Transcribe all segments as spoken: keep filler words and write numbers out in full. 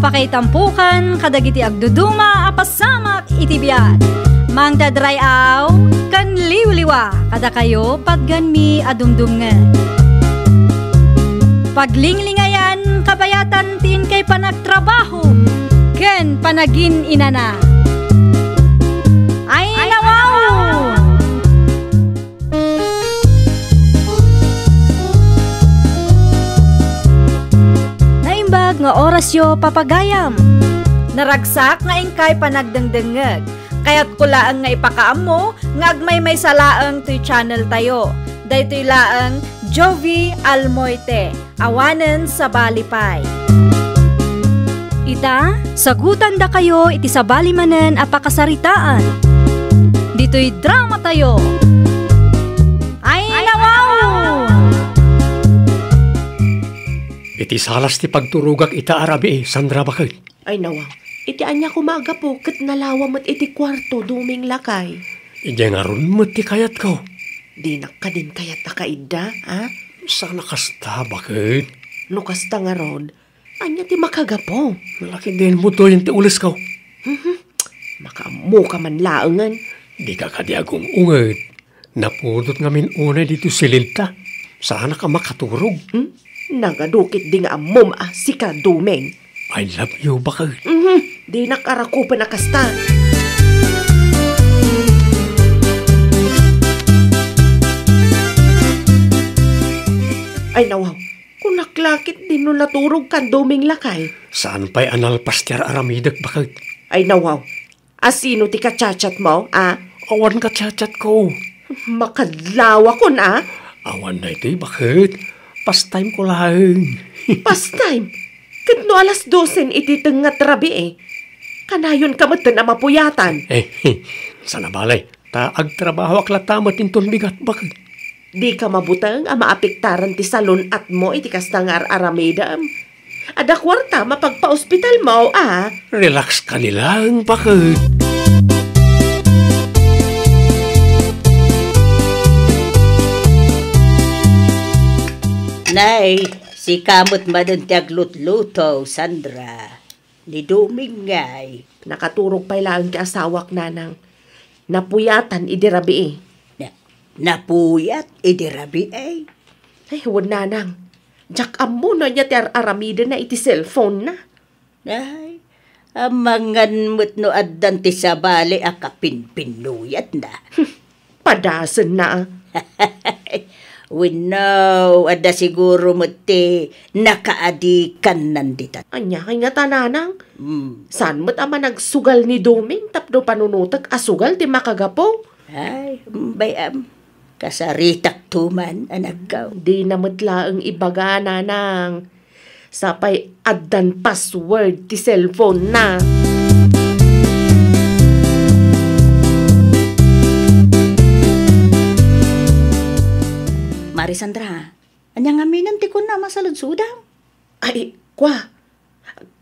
Pakaitampokan kadagiti agduduma a pasamak iti biag. Mangted ray-aw ken liwliwa kadakayo patganmi a dumdumngeg. Paglinglingayan kabayatan ti inkay panagtrabaho ken panagin-inana. Ay, nawaw! Naimbag nga orasyo, papagayam. Naragsak nga inkay panagdengdengngeg. Kayatko laeng nga ipakaammo nga agmaymaysa laeng toy channel tayo. Daytoy laeng Jovi Almoite. Awanen sabali pay. Ita, sagutandakayo iti sabali manen a pakasaritaan. Ditoy drama tayo. Ay, nawaw! Iti salas ti pagturogak ita a rabii, Sandra, baket. Ay, nawaw. Iti ania koma a gapu ket nalawa met iti kuarto, Doming lakay? Idiay ngarud met ti kayatko. Dinak kadin kayat a kaidda, a? Saan a kasta, baket. No kasta ngarud, ania ti makagapu? Nalaki din mo to yan ti ulesko. Mhm. Makaammo ka man laengen. Di ka kadi agung-unget. Napudot ngamin unay ditoy silidta. Saanak a makaturog. Hmm? Nagadu ketdi nga ammom a sika, Doming. I love you, baket. Mhm. Dinak arakupen a kasta. Ay, nawaw. Kunak la ketdi no naturog kan Doming lakay. Saan pay a nalpas ti ar-aramidek, baket. Ay, nawaw. A sino ti ka-chat-chat mo, a? Awan ka-chat-chat ko. Makadlawakon, a? Awan daytoy, baket. Pastime ko laeng. Pastime? Ket no alas dosen iti tengnga ti rabii, kanayon ka metten a mapuyatan. Eh, saan a bale. Ta agtrabahoak latta met inton bigat, baket. Di ka mabuteng a maapektaran ti salun-atmo iti kasta nga ar-aramidem. Adda kuarta mapagpaospitalmo, a? Relax ka ni laeng, baket. Nay, sika met manen ti aglutluto, Sandra. Ni Doming ngay. Nakaturog pay laeng ti asawak, nanang. Napuyatan idi rabii. Na-, napuyat idi rabii? Ay, wen, nanang. Diak ammo no ania ti ar-aramidenna iti cellphone-na. Ay, amangan met no addan ti sabali a kapinpinnuyatna. Padasenna, a. Wenno, adda siguro met ti nakaadikannan dita. Ania kay ngata, nanang? Hmm. Saan met a managsugal ni Doming tapno panunotek a sugal ti makagapu? Ay, bay-am. Kasaritak to man, anakko. Dina met laeng ibaga, nanang. Sapay addan password ti cellphone-na. Mari Sandra, ania ngamin ti kunam a saludsodam? Ay, kua,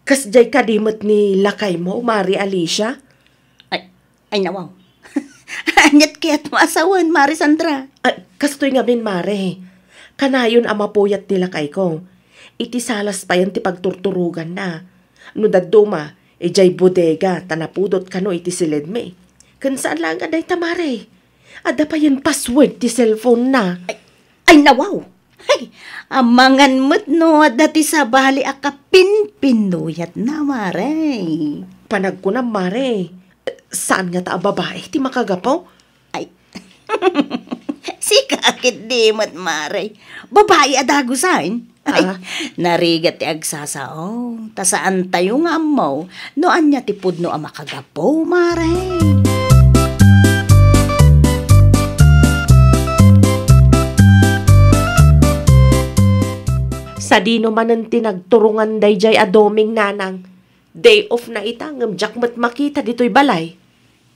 kasdiay kadi met ni lakaymo, Mari Alicia? Ay, ay, nawaw. Aniat kayatmo a sawen, Mari Sandra? Ay, kastoy ngamin, Mare. Kanayon a mapuyat ti lakayko. Iti salas payen ti pagturturoganna. No dadduma, idiay bodega ta napudot kano iti siledmi. Ken saan laeng a dayta, Mare. Adda payen password ti cellphone-na. Ay, ay, nawaw! Ay, amangan met no adda ti sabali a kapinpinnuyatna, Mare. Panagkunam, Mare, saan ngata a babai ti makagapu? Ay, sika ketdi met, Mare. Babai a dagusen. Ay, ah, narigat ti agsasao. Ta saantayo nga ammo no ania ti pudno a makagapu, Mare. Sadino manen ti nagturongan daydiay a Doming, nanang? Day off na ita, ngem diak met makita ditoy balay.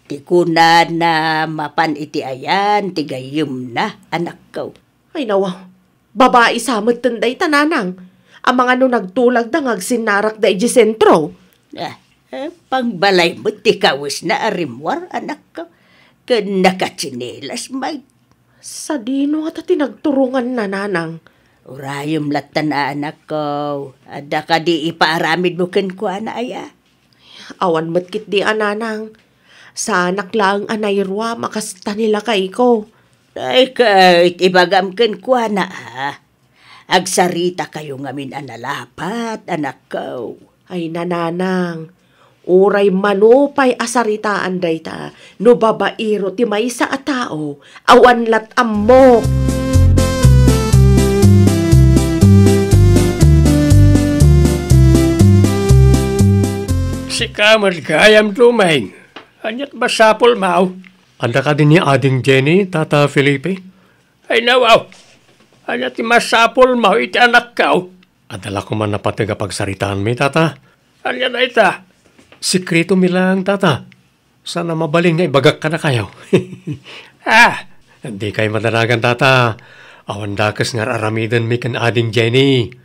Ti kunana, mapan iti ayan ti gayyemna, anakko. Ay, nawa, babai sa metten dayta, nanang. Amangan no nagtulagda nga agsinnarakda idiay sentro. Ah, eh, pangbalay met ti kawesna a rimmuar, anakko. Ken nakatsinelas met. Sadino ngata ti nagturonganna, nanang? Urayem lattan a anakko. Adda kadi ipaaramidmo kenkuana, aya? Awan met ketdi a nanang. Saanak laeng a nairuam a kasta ni lakayko. Ay, ket ibagam kenkuana, a. Agsaritakayo ngamin a nalapat, anakko. Ay, nanang, uray mano pay a saritaan dayta, no babaero ti maysa a tao, awan lat ammok. Sika met gayam, Domeng. Aniat masapulmo? Adda kadi ni Ading Jenny, Tata Felipe? Ay, nawaw. Ania ti masapulmo iti anakko? Adda la koma napateg a pagsaritaanmi, Tata. Ania dayta? Sekreto mi laeng, Tata. Saan a mabalin nga ibagak kadakayo. Ah! Dikay madanagan, Tata. Awan dakes nga ar-aramidenmi ken Ading Jenny.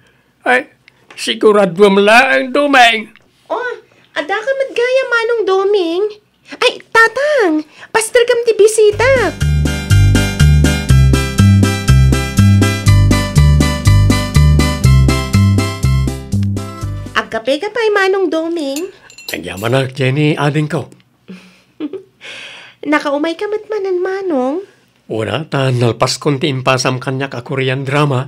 Ay, siguraduem laeng, Domeng. Oh, adda ka met gayam, Manong Doming. Ay, Tatang, pasterkam ti bisita. Agkape ka pay, Manong Doming. Agyamanak, Jenny, adingko. Nakaumay ka met manen, Manong? Una, ta nalpaskon ti impasam kaniak a Korean drama.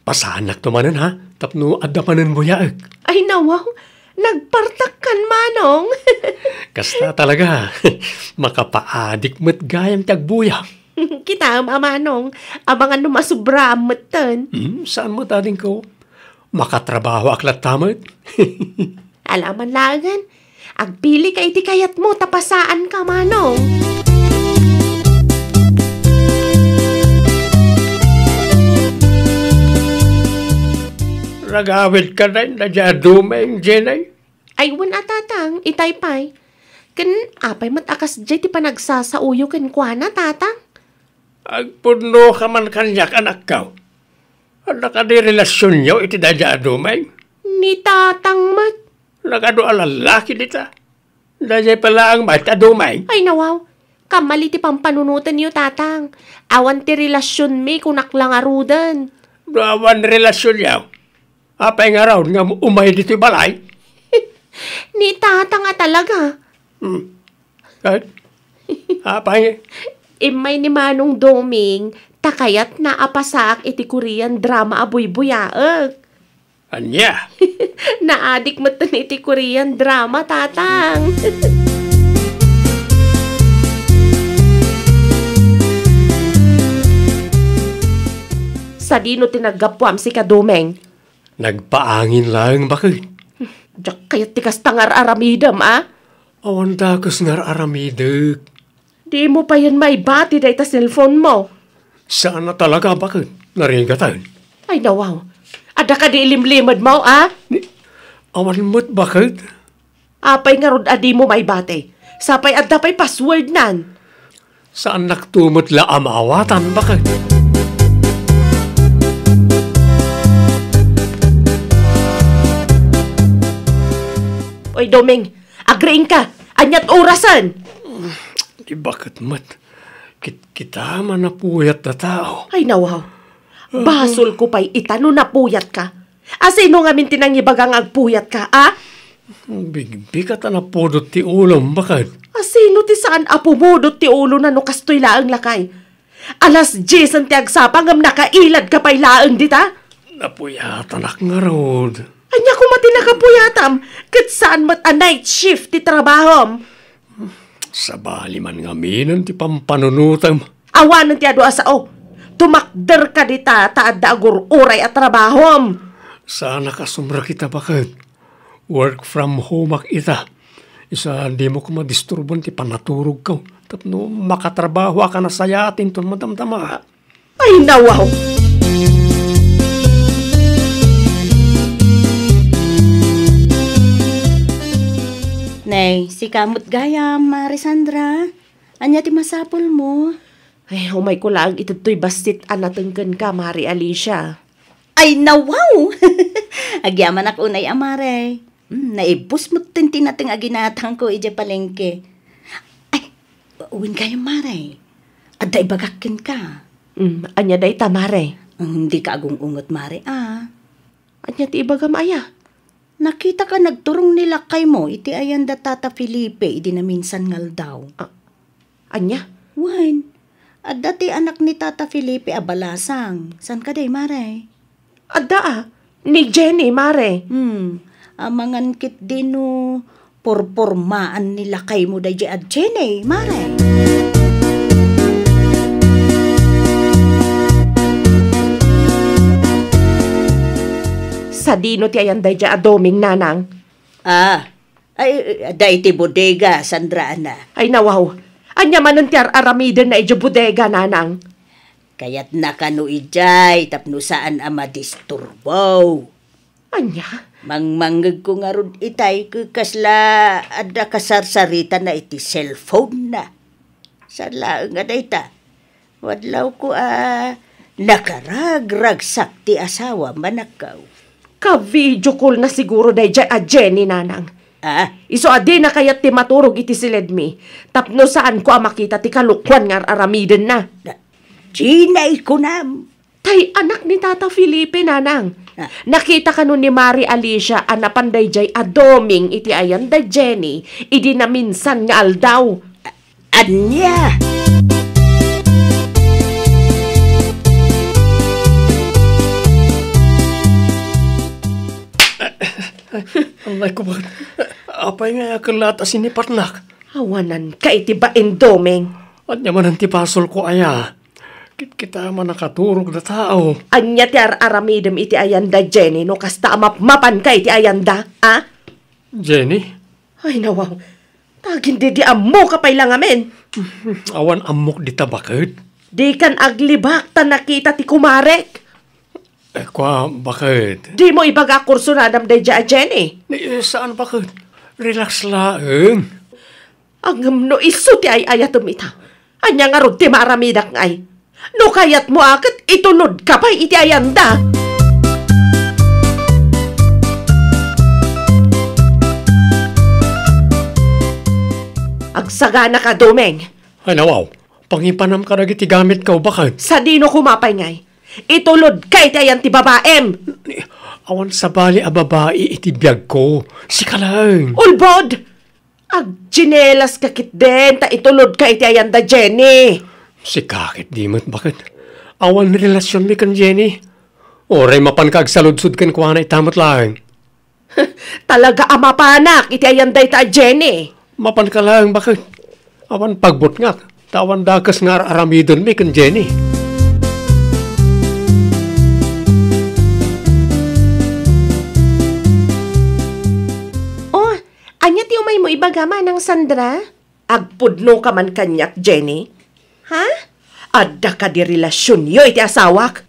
Pasaannakto manen, ha? Tapno adda manen buyaek. Ay, nawaw. Nagpartak kan, Manong. Kasta talaga. Makapaadik met gayam ti agbuya. Kitaem a, Manong. Amangan no masubraam metten. Hmm, saan met, adingko? Makatrabahoak latta met. Alaman laengen, agpili ka iti kayatmo ta pasaanka, Manong. Nagawid ka dayta, Domeng, Jenny? Ay, wen a, Tatang, itay pay. Ken apay met a kasdiay ti panagsasaoyo kenkuana, Tatang? Agpudno ka man kaniak, anakko. Adda kadi relasionyo iti dayta a Domeng? Ni Tatang met. Nagadu a lallaki dita. Dayta pay laeng met a Domeng. Ay, nawaw. Kamali ti pampanunotenyo, Tatang. Awan ti relasionmi, kunak la ngaruden. No awan relasionyo, apay ngarud nga umay ditoy balay? Ni Tatang a talaga. Hmm. Ay, apay? Immay ni Manong Doming, ta kayatna a pasaak iti Korean drama a buybuyaek. Ania? Naadik metten iti Korean drama, Tatang. Sadino ti naggapuam, sika, Domeng? Nagpaangin laeng, baket. Diak kayat ti kasta nga ar-aramidem, a? Awan dakes nga ar-aramidek. Dimo payen maibati dayta cellphone mo. Saan a talaga, baket. Narigaten. Ay, nawaw. Adda kadi ilimlimedmo, a? Ni, awan met, baket. Apay ngarud a dimo maibati? Sapay adda pay passwordnan. Saannakto met la a maawatan, baket. Oy, Doming, agriingka. Aniat orasen? Di baket met. Kit-, kita man a puyat a tao. Ay, nawaw. Basolko pay ita no napuyatka. Asino ngamin ti nangibaga nga agpuyatka, a? Bigbigka ta napudot ti ulom, baket. Asino ti saan a pumudot ti ulona no kastoy laeng, lakay? Alas diesen ti agsapa ngem nakailadka pay laeng dita? Napuyatanak ngarud. Ania koma ti nakapuyatam? Ket saan met a night shift ti trabahom? Sabali man ngamin ti pampanunotem. Awanen ti adu a sao. Tumakderka dita ta adda agur-uray a trabahom. Saanak a sumrek ita, baket. Work from home ak ita. Isu a dimo koma disturbon ti pannaturogko. Tapno makatrabahoak a nasayaat inton madamdama. Ay, nawaw! Nay, sika met gayam, Mare Sandra. Ania ti masapulmo? Ay, umayko laeng iti daytoy bassit a nateng kenka, Mare Alicia. Ay, nawaw! Agyamanak unay a, Mare. Hmm, naibbus metten ti nateng a ginatangko idiay palengke. Ay, wen gayam, Mare. Adda ibagak kenka. Hmm, ania dayta, Mare? Ang dika agung-unget, Mare, a. Ania ti ibagam aya? Nakitaka nagturong ni lakaymo iti ayan da Tata Felipe idi naminsan nga aldaw. A-, ania? Wen, adda ti anak ni Tata Felipe a balasang. Saan kadi, Mare? Adda a, ni Jenny, Mare. Hmm, amangan ketdi no purpurmaan ni lakaymo daydiay a Jenny, Mare. Sadino ti ayan daydiay a Doming, Nanang? Ah, ay, adda iti bodega, Sandra, ana. Ay, nawaw. Ania manen ti ar-aramidenna idiay bodega, Nanang? Kayatna kano idiay tapno saan a madisturbo. Ania? Mangmangngegko ngarud itay ket kasla adda kasarsaritana iti cellphone-na. Saan laeng a dayta. Wadlawko a nakaragragsak ti asawam, manakkaw. Ka-video call-na siguro daydiay a Jenny, Nanang. Ah? Isu a dina kayat ti maturog iti siledmi, tapno saanko a makita ti kalokuan nga ar-aramidenna. Na, Jenny, kunam. Tay anak ni Tata Felipe, Nanang. Ah. Nakita kano ni Mare Alicia a napan daydiay a Doming iti ayan da Jenny idi naminsan nga aldaw. Ania? Ay, ko ba? Apay nga ayaken laat a sinipatnak? Awananka iti bain, Doming. Ania manen ti basolko aya? Kitkita a makaturog a tao. Ania ti ar-aramidem iti ayan da Jenny no kasta a mapmapanka iti ayan da, a? Jenny? Ay, nawaw. Tagin di, di ammoka pay la ngamin. Awan ammok dita, baket. Dikan aglibak ta nakita ti kumarek. Eh, kua, baket. Dimo ibaga a kursunadam daydiay a Jenny. Ni, eh, saan, baket? Relax laeng. Ngem no isu ti ay-ayatem ita, ania ngarud ti maaramidak ngay? No kayatmo a ket itulodka pay iti ayan da. Agsaganaka, Doming. Ay, nawaw. Pangipanam kadagiti gamitko, baket. Sadino koma pay ngay? Itulodka iti ayan ti babaem. Awan sabali a babai iti biagko. Sika laeng. Ulbod! Agtsinelas ka ketdin, ta itulodka iti ayan da Jenny. Sika ketdi met, baket. Awan relasionmi ken Jenny. Uray mapanka agsaludsod kenkuana ita met laeng. Talaga a mapanak iti ayan dayta a Jenny. Mapanka laeng, baket. Awan pagbutngak, ta awan dakes nga ar-aramidenmi ken Jenny. Oh, ania ti umaymo ibaga, Manang Sandra? Agpudnoka man kaniak, Jenny? Ha? Adda kadi relasionyo iti asawak?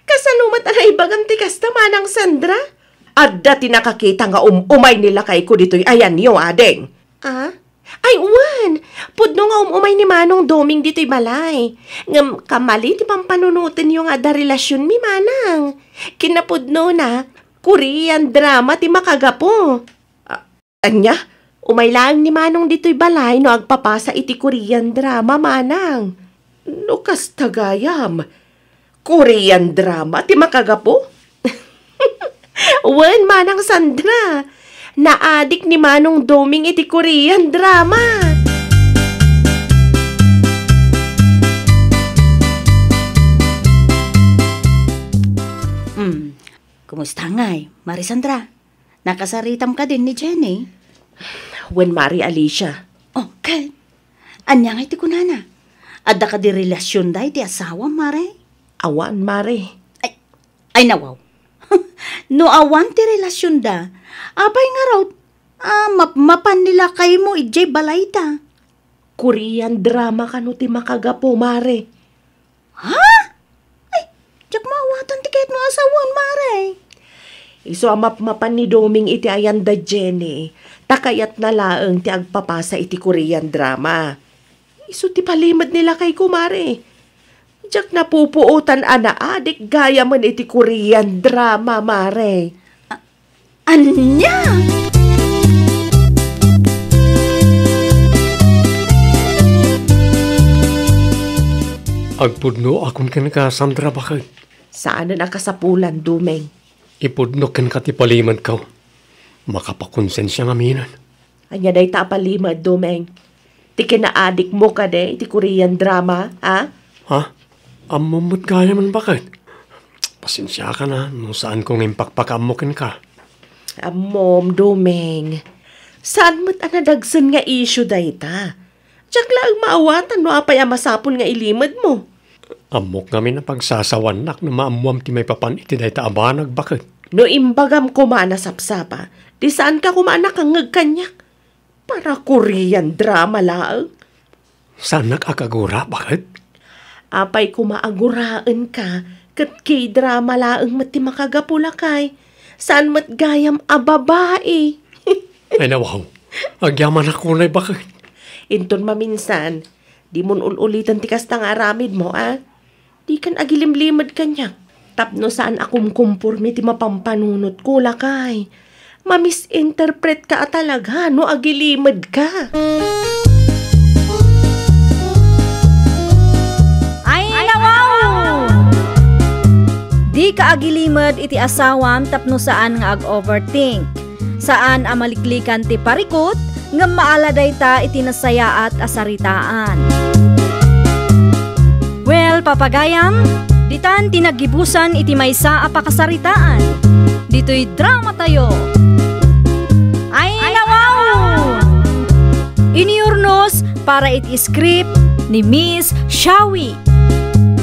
Kasano met a naibagam ti kasta, Manang Sandra? Adda ti nakakita nga um-umay ni lakayko ditoy ayanyo, ading. Ah? Ay, wen! Pudno nga um-umay ni Manong Doming ditoy balay. Ngem kamali ti pampanunotenyo nga adda relasionmi, Manang. Kinapudnona, Korean drama ti makagapu. Ah, Ania? Umay laeng ni Manong ditoy balay no agpapasa iti Korean drama, Manang. No kasta gayam, Korean drama ti makagapu? Wen, Manang Sandra, naadik ni Manong Doming iti Korean drama. Hmm, kumusta ngay, Mari Sandra? Nakasaritam kadin ni Jenny? Wen, Mari Alicia. Oh, ket? Ania ngay ti kunana? Adda kadi relasionda iti asawam, Mari? Awan, Mari. Ay, ay, nawaw. No awan ti relasionda, apay ngarud a mapmapan ni lakaymo idiay balayda? Korean drama kano ti makagapu, Mari. Ha? Ay, diak maawatan ti kayatmo a sawen, Mare. Isu a mapmapan ni Doming iti ayan da Jenny, ta kayatna laeng ti agpapasa iti Korean drama. Isu ti palimed ni lakayko, Mare. Diak napupuotan a naadik gayamen iti Korean drama, Mare. Ania? Agpudnoakon kenka, Sandra, baket. Saanen a kasapulan, Domeng. Ipudnok kenka ti palimed ko. Makapakonsensia ngamin. Ania dayta a palimed, Domeng? Ti kinaadikmo kadi iti Korean drama, ha? Ha? Ammom met gayamen, baket. Pasensiakan a no saanko nga impakpakaammo kenka. Ammom, Domeng. Saan met a nadagsen nga issue dayta. Diak laeng maawatan no apay a masapul nga ilimedmo. Ammok ngamin a pagsasawanak no maammuam ti maipapan iti dayta a banag, baket. No imbagam koma a nasapsapa, di saanka koma a nakangngeg kaniak. Para Korean drama laeng. Saannak a kagura, baket? Apay koma a guraenka, ket K-drama laeng met ti makagapu, lakay. Saan met gayam a babai. Ay, nawaw. Agyamanak unay, baket. Inton maminsan, dimon ul-uliten ti kasta nga aramidmo, a? Dikan agilimlimed kaniak. Tapno saan a kumkumporme ti mapampanunotko, lakay. Mamisinterpretka a talaga no agilimedka. Ay, nawaw! Dika agilimed iti asawam tapno saan nga ag-overthink. Saan a maliklikan ti parikut, ngem maala dayta iti nasayaat a saritaan. Well, papagayam, ditan ti naggibusan iti maysa a pakasaritaan. Ditoy drama tayo. Ay, nawaw! Iniyurnos para iti script ni Miss Shawi.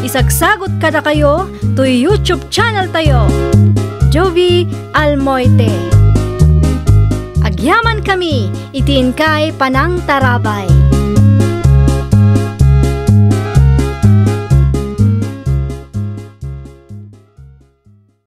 Isagsagot kadakayo toy YouTube channel tayo, Jovi Almoite. Agyaman kami iti inkay panangtarabay.